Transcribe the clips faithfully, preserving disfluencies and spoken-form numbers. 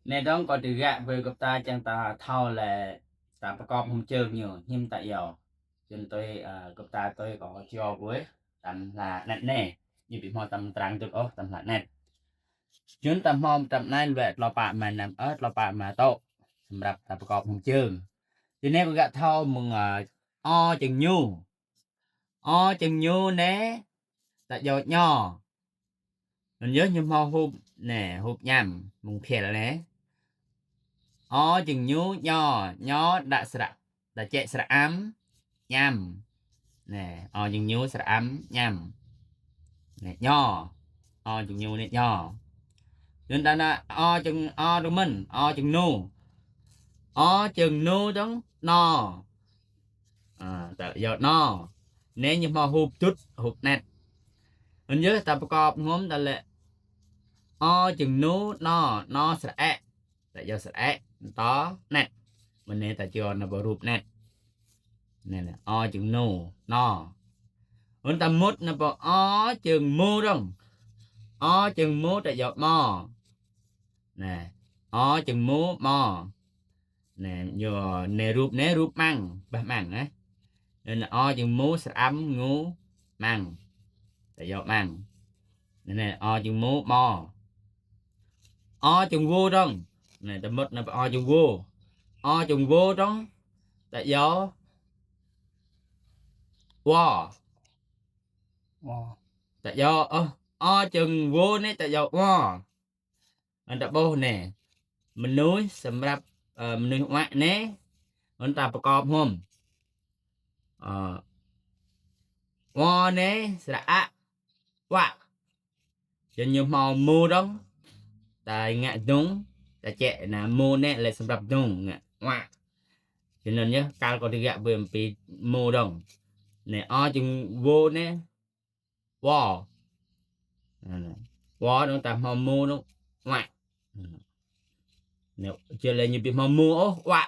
Anai dong kâo tơgă brơi gơp ta čang ta thâo lĕ ta pơkop hŏm čơng ñu hiư̆m ta iâu. Čun tui, ơ, gơp ta tui kâo čô brơi tăm hla anet anai. Ñu ƀu hmâo tăm trang tŭt ôh tăm hla anet. Čun ta hmâo tăm anai wĕ tlâo pă ma năm, ơ, tlâo pă ma tŏ. Samrăp ta pơkop hŏm čơng. Čun anai kâo gă thâo mơ̆ng, ơ, o čơng ñu. O čơng ñu anai ta iâu ño. Anŭn yơh ñu hmâo hŭp anai, hŭp ñăm, mơ̆ng phiel anai. O čơng ñu ño, ño đă sră, đă čĕ sră am, ñăm. Anai, o čơng ñu sră am, ñăm. Anai, ño. O čơng ñu anai ño. Yun ta nă o čơng, o čơng mơ̆n, o čơng nu. O čơng nu dong no. Ơ, ta iâu no. Anai ñu hmâo hŭp dŭt, hŭp anet. Anŭn yơh ta pơkop hŏm ta lĕ o čơng nu no, no sră e. Ta iâu sră e, to anet. Mơ̆ng anai ta čô nao pơ rup anet. Anai, anai, o čơng nu, no. Anŭn ta mŭt nao pơ o čơng mu dong. O čơng mu ta iâu mo. Anai, o čơng mu mo. Anai, ñu, anai rup anai rup măng, bah măng, ơ. Anai, anai, o čơng mu sră am ngu măng. Ta iâu măng. Anai, anai, o čơng mu mo. O čơng wo dong. Anai, ta mŭt nao pơ o čơng wo. O čơng wo dong. Ta iâu wo. Wo. Ta iâu, ơ, o čơng wo anai ta iâu wo. Anŭn ta ƀuh anai. Mơnuih samrăp, ơ, mơnuih uă anai. Anŭn ta pơkop hŏm. Ơ, wo anai sră a, uă. Čun ñu hmâo mu dong. Ta ngă dŭng. Ta čĕ nă mu anai lĕ samrăp dŭng ngă uă. Čun anŭn yơh kăl kâo tơgă brơi pi mu dong. Anai o čơng wo anai wo. Anai. Wo dong ta hmâo mu dong uă. Anai, čun lĕ ñu ƀu hmâo mu ôh, uă.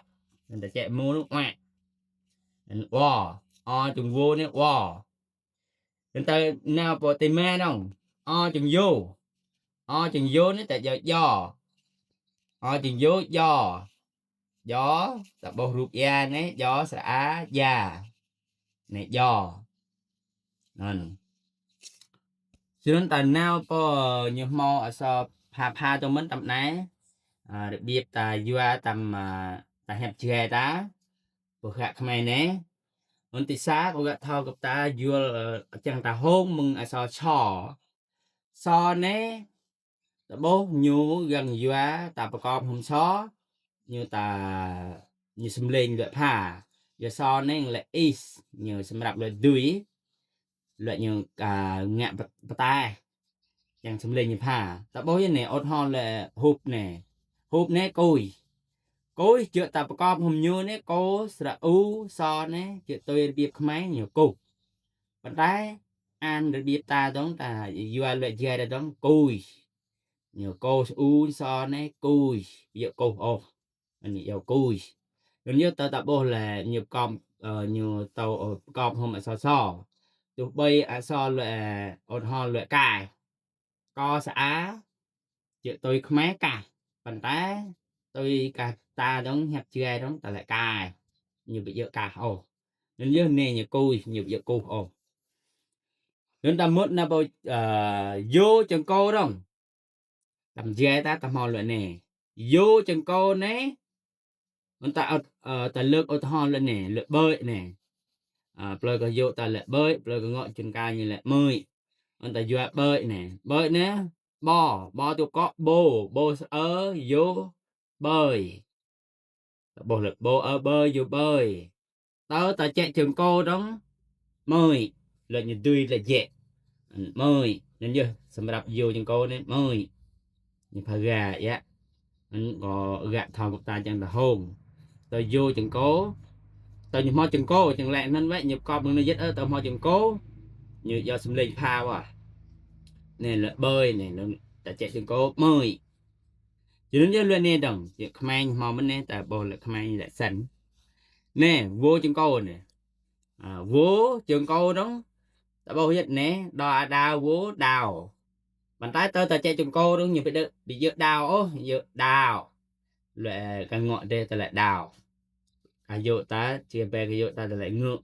Anŭn ta čĕ mu dong uă. Anai wo. O čơng wo anai wo. Anŭn ta nao pơ ti ma dong. O čơng yo. O čơng yo anai ta iâu yo. O čơng yo yo. Yo, ta ƀuh rup ia anai, yo sră a, ia. Anai yo. Anŭn. Čun ta nao pơ ñu hmâo asơ pha pha tơ mơ̆n tăm anai. Ơ, rơbiêp ta yua tăm, ơ, ta hiăp Jrai ta. Pơhă kơmơi anai. Anŭn ti sa kâo gă thâo gơp ta yua, ơ, čang ta hông mơ̆ng asơ so. So anai ta ƀuh ñu găng yua ta pơkop hŏm so, ñu ta, ñu sơmlĕng lĕ pha. Yua so anai lĕ is, ñu samrăp lĕ dui, lĕ ñu, ơ, ngă pơ-, pơtaih. Čang sơmlĕng ñu pha. Ta ƀuh yơh anai, ôt hŏ lĕ hŭp anai. Hŭp anai kuih. Kuih jơ̆ ta pơkop hŏm ñu anai, ko sră u, so anai, jơ̆ tui rơbiêp kơmơi ñu kuh. Pơtaih, an rơbiêp ta dong ta, yua lĕ Jrai ta dong kuih. Ñu ko s-, u, so anai kuih, ƀu djơ̆ kuh ôh. Anai iâu kuih. Anŭn yơh ta, ta ƀuh lĕ ñu pơkop, ơ, ñu tâo, ơ, pơkop hŏm asơ so. Tŭ ƀơi asơ lĕ, ơ, ôt hŏ lĕ kai. Ko sră a, jơ̆ tui kơmơi kah. Pơtaih, tui kah ta dong hiăp Jrai dong ta lĕ kai. Ñu ƀu djơ̆ kah ôh. Anŭn yơh anai ñu kuih, ñu ƀu djơ̆ kuh ôh. Anŭn ta mŭt nao pơ, ơ, yo čơng ko dong. Tăm Jrai ta, ta hmâo lĕ anai. Yo čơng ko anai. Anŭn ta, ơ, ta lơ̆k ôt hŏ lĕ anai, lĕ ƀơi anai. Ơ, plơi kơ yo ta lĕ ƀơi, plơi kơ ngŏ čun ka ñu lĕ mơi. Anŭn ta yua ƀơi anai. Ƀơi anai, ƀô, ƀô tŭ kŏ ƀô, ƀô s-, ơ, yo, ƀơi. Ta ƀuh lĕ ƀô, ơ, ƀơi, yo ƀơi. Tơ ta čĕ čơng ko dong, mơi, lĕ ñu dui lĕ jĕ. Mơi, anŭn yơh, samrăp yo čơng ko anai, mơi. Ñu pha ga, yă. Anŭn kâo gă thâo gơp ta čang ta hông. Tơ yo čơng ko, tơ ñu hmâo čơng ko, čang lĕ anŭn wĕ, ñu pơkop mơ̆ng anai jĕ, ơ, tơ hmâo čơng ko, ñu iâu sơmlĕng pha wa. Anai lĕ ƀơi anai, anŭn ta čĕ čơng ko, mơi. Čun anŭn yơh lĕ anai dong, yơh kơmơi hmâo mơ̆n anai, ta ƀuh lĕ kơmơi lĕ săn. Anai, wo čơng ko anai. Ơ, wo čơng ko dong. Ta ƀuh yơh anai, đo a đao, wo, đao. Pơtaih tơ ta čĕ čơng ko dong, ñu ƀu djơ̆, ƀu djơ̆ đao ôh, yơh đao. lĕ kơ ngŏ dêh ta lĕ đao. Kơ yơh ta, či bĕ kơ yơh ta, ta lĕ ngŏ.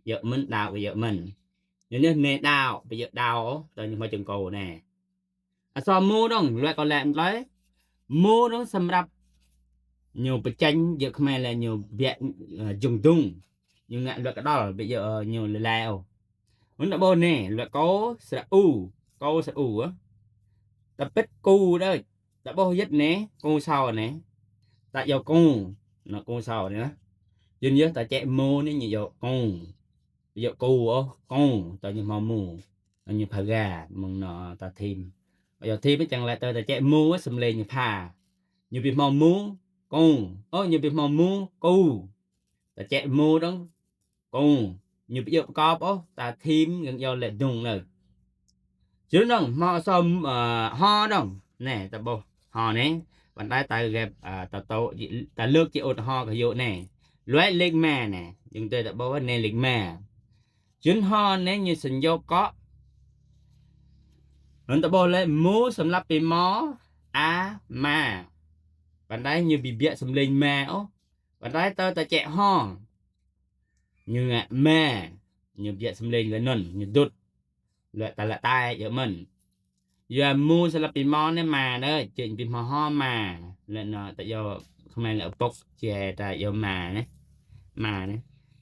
Yơh mơ̆n đao kơ yơh mơ̆n. Ñu ñu nê đao, ƀu yơh đao, ta ñu hmâo čơ̆ng kô nê. Asơ mu dong, lĕ kơ lĕ mơ̆n lĕ. Mu dong samrăp ñu pơčĕng, yơh Khmer lĕ ñu biă, ơ, jung dung. Ñu ngă lĕ kơ đôl, ƀu yơh, ơ, ñu lĕ lĕ ôh. Hŭn ta ƀuh nê, lĕ kô, sră u, kô sră u, ơ. Ta pĭt ku đôč, ta ƀuh yơh nê, ku sô nê. Ta yơh ku, nă ku sô nê. Yơh yơh ta čĕ mu nê ñu yơh ku. Yơh ku ôh, ku, ta ñu hmâo mu. Ñu pha ga, mơ̆ng nă ta thim. Yơh thim čang lĕ ta, ta čĕ mu, sơmlê ñu pha. Ñu ƀu hmâo mu, ku. Ơ, ñu ƀu hmâo mu, ku. Ta čĕ mu dong, ku. Ñu ƀu yơh pơkŏp ôh, ta thim găng yơh lĕ dung nơ. Čư̆ dong, hmâo asơ, ơ, ho dong. Nê, ta ƀuh ho nê. Ƀăn đai ta gĕp, ơ, ta tô, ta lơ̆k či ôt ho kơ yơh nê. Lĕ lĕk ma nê. Jung tê ta ƀuh nê lĕk ma. Čư̆ ho nê ñu sơnjô kŏ. Hŭn ta ƀuh lĕ mu samlăp pi mo, a, ma. Ƀăn đai ñu ƀu biă sơmlê ma ôh. Ƀăn đai ta, ta čĕ ho. Ñu ngă ma. Ñu biă sơmlê lĕ nŭn, ñu dŭt. Lĕ ta lĕ tai yơh mơ̆n. Yua mu samlăp pi mo nê ma đôč, čĕ ƀu hmâo ho ma. Lĕ nă ta yơh Khmer lĕ pŏk či ta yơh ma nê. Ma nê.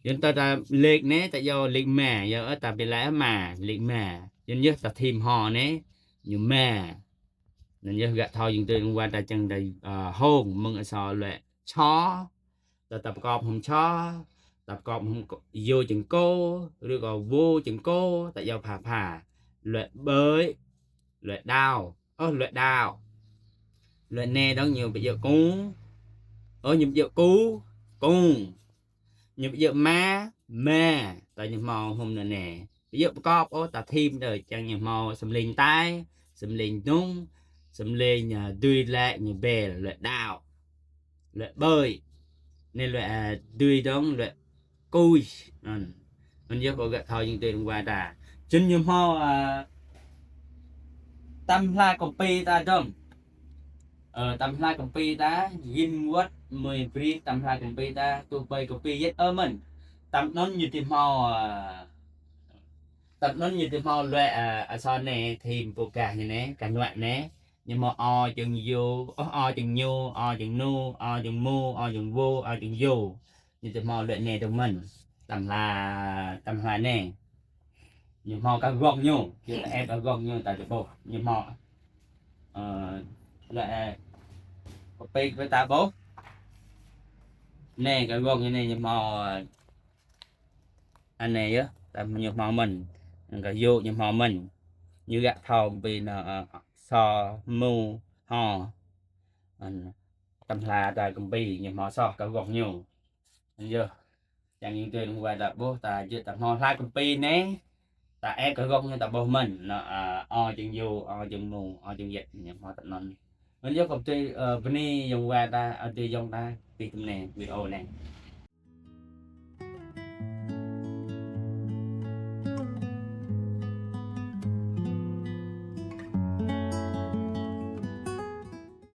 Yua ta ta lĕk nê, ta yơh lĕk ma, yơh ơ ta ƀu lĕ ma, lĕk ma. Yua yơh ta thim ho nê, ñu ma. Nŭn yơh gah thâo jing tui wa ta čang ta, ơ, hông, mơ̆ng asơ lĕ čô, ta, ta pơkŏp hŏm čô, ta pơkŏp hŏm kô, yơh čơ̆ng kô, rư̆ kơ vô čơ̆ng kô, ta yơh pha pha. Lĕ ƀơi, lĕ đao, ơ, lĕ đao. Lĕ nê dong ñu ƀu yơh ku, ơ, ñu ƀu yơh ku, ku. Ñu ƀu yơh ma, ma, ta ñu hmâo hŭm nă nê. Ƀu yơh pơkŏp ôh, ta thim đôč, čang ñu hmâo sơmlê tai, sơmlê nŭng, sơmlê, ơ, dui lĕ ñu bel, lĕ đao. Lĕ ƀơi. Nê lĕ, ơ, dui dong, lĕ kui. Nŭn. Nŭn yơh kơ gah thâo jing tui wa ta. Čư̆ ñu hmâo, ơ, tăm hla kơmpi ta dong. Ơ, tăm hla kơmpi ta, gin wơ̆t mơi bri tăm hla kơmpi ta, tuh ƀơi kơmpi yơh ơ mơ̆n. Tăm nŭn ñu ti hmâo, ơ, tăm nŭn ñu ti hmâo lĕ, ơ, asơ nê, thim pô gah ñu nê, kơ nuă nê. Ñu hmâo o čơ̆ng yô, ơ, o čơ̆ng ñu, o čơ̆ng nu, o čơ̆ng mu, o čơ̆ng vô, o čơ̆ng yô. Ñu ti hmâo lĕ nê dong mơ̆n. Tăm hla, tăm hla nê. Ñu hmâo kơ gŏng ñu, či ta ĕp kơ gŏng ñu ta ti ƀuh. Ñu hmâo, ơ, lĕ, ơ, kơpĭ kơ ta ƀuh. Nê, kơ gŏng ñu nê ñu hmâo, ơ, anai yơh, ta ñu hmâo mơ̆n. Kơ yô ñu hmâo mơ̆n. Ñu gah thâo ƀing nă, ơ, sô, mu, ho. Ơ, tăm hla ta kơmpi, ñu hmâo sô kơ gŏng ñu. Yơh. Čang jing tui wa ta ƀuh, ta jĕ ta hmâo hla kơmpi nê. Ta ĕp kơ gŏng ñu ta ƀuh mơ̆n. Nă, ơ, o čơ̆ng yô, o čơ̆ng mu, o čơ̆ng yơh, ñu hmâo tăm nŭn. Nŭn yơh kơ tui, ơ, bơni jing wa ta, ơ, tui jing ta, ti tăm nê, video nê.